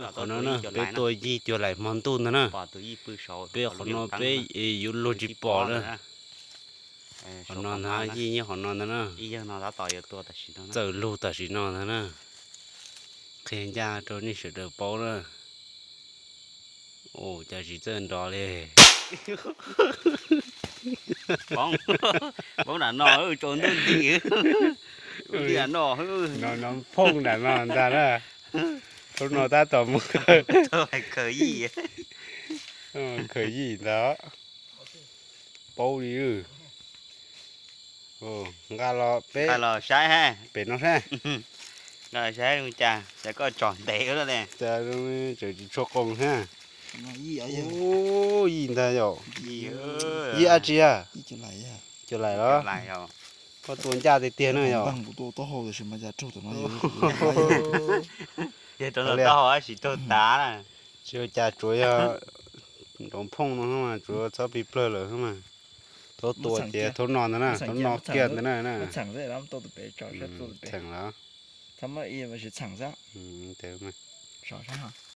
Qhov no na peb tua yij cuag laim hmo ntuj ntag na. Peb qhov no peb yuav luag tsis pom na. Qhov no ntag, yij nyob qhov no ntag na. Txawm lug tam sim no ntag na. Qhia ncaj rau nej sawv daws paub na. Ua cas tsis txawj nrov li. Poob nram no, tsaus ntuj nti. Ua li no, no phooj nram no ntag na. Thaum no tab tom mus khaws yij ntag. Paub li. Nqa los peb saib, pem no saib. Nqa los saib cas, cas koj tsom ntev ua luaj li. Cas tseem tsis tshua qoos thiab. Yij ntag yom. Yij dab tsi a? Cov laim los? Koj tua ncaj tiag tiag na yom. Ces rau taub hau tab sis raug tav na. Tsis ua cas, tsuas yog nrov phooj no xwb mas, tsuas txhob plig plawg lawm xwb mas. Thaum tua ces thaum no ntag na, thaum no kiag ntag na. Txheem los?